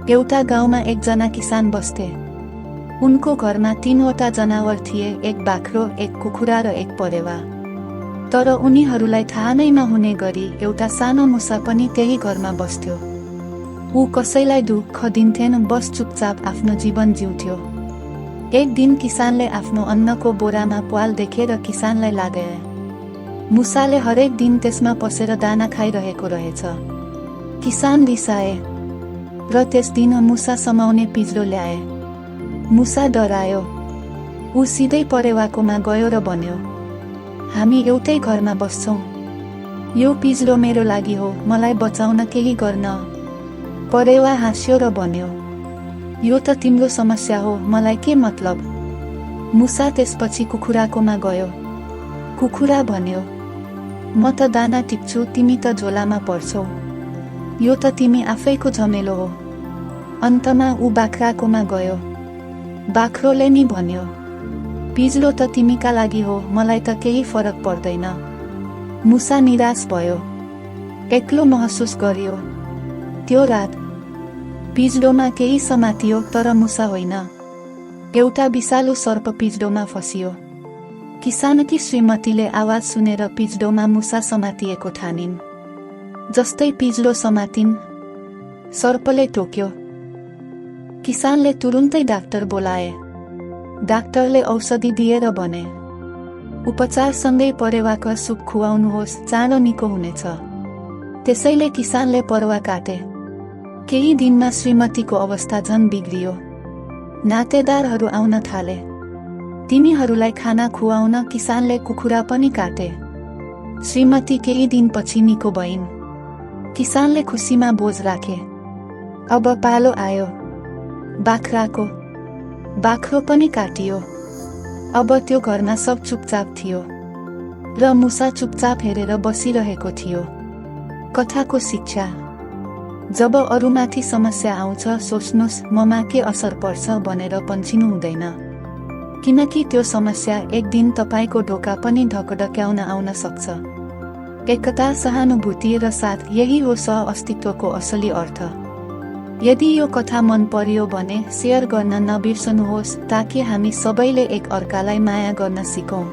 एउटा गाउँमा एकजना किसान बस्थे। उनको घरमा 3वटा जनावर थिए, एक बाख्रो, एक कुखुरा र एक परेवा। तर उनीहरूलाई थाहा नै नहुने गरी एउटा सानो मुसा पनि त्यही घरमा बस्थ्यो। ऊ कसैलाई दुःख दिन्थेन, बस चुपचाप आफ्नो जीवन जिउँथ्यो। एक दिन किसानले आफ्नो अन्नको बोरामा प्वाल देखेर किसानलाई लगाए। मुसाले हरेक दिन त्यसमा पसेर दाना खाइरहेको रहेछ। किसान रिसाए र त्यस दिन मुसा समाउने पिज्रो ल्याए। मुसा डरायो। ऊ सिधै परेवाकोमा गयो र भन्यो, हामी एउटै घरमा बस्छौँ। यो पिज्रो मेरो लागि हो, मलाई बचाउन केही गर्न। परेवा हाँस्यो र भन्यो, यो त तिम्रो समस्या हो, मलाई के मतलब। मुसा त्यसपछि कुखुराकोमा गयो। कुखुरा भन्यो, म त दाना टिप्छु, तिमी त झोलामा पर्छौ। यो त तिमी आफैको झमेलो हो। अन्तमा ऊ बाख्राकोमा गयो। बाख्रोले नि भन्यो, पिज्रो त तिमीका लागि हो, मलाई त केही फरक पर्दैन। मुसा निराश भयो, एक्लो महसुस गर्यो। त्यो रात पिज्रोमा केही समातियो, तर मुसा होइन। एउटा विषालु सर्प पिज्रोमा फसियो। किसानकी श्रीमतीले आवाज सुनेर पिज्रोमा मुसा समातिएको ठानिन्। जस्तै पिज्रो समातिन्, सर्पले टोक्यो। किसानले तुरुन्तै डाक्टर बोलाए। डाक्टरले औषधि दिएर भने, उपचारसँगै परेवाका सुप खुवाउनुहोस्, चाँडो निको हुनेछ। त्यसैले किसानले परेवा काटे। केही दिनमा श्रीमतीको अवस्था झन बिग्रियो। नातेदारहरू आउन थाले। तिनीहरूलाई खाना खुवाउन किसानले कुखुरा पनि काटे। श्रीमती केही दिनपछि निको भइन्। किसानले खुसीमा बोझ राखे। अब पालो आयो बाख्राको। बाख्रो पनि काटियो। अब त्यो घरमा सब चुपचाप थियो र मुसा चुपचाप हेरेर बसिरहेको थियो। कथाको शिक्षा, जब अरूमाथि समस्या आउँछ सोच्नुस् ममा के असर पर्छ भनेर पन्छिनु हुँदैन, किनकि त्यो समस्या एक दिन तपाईको ढोका पनि ढकढक्याउन आउन सक्छ। एकता, सहानुभूति र साथ, यही हो सह-अस्तित्वको असली अर्थ। यदि यो कथा मन पर्यो भने शेयर गर्न नबिर्सनुहोस्, ताकि हामी सबैले एक अर्कालाई माया गर्न सिकौं।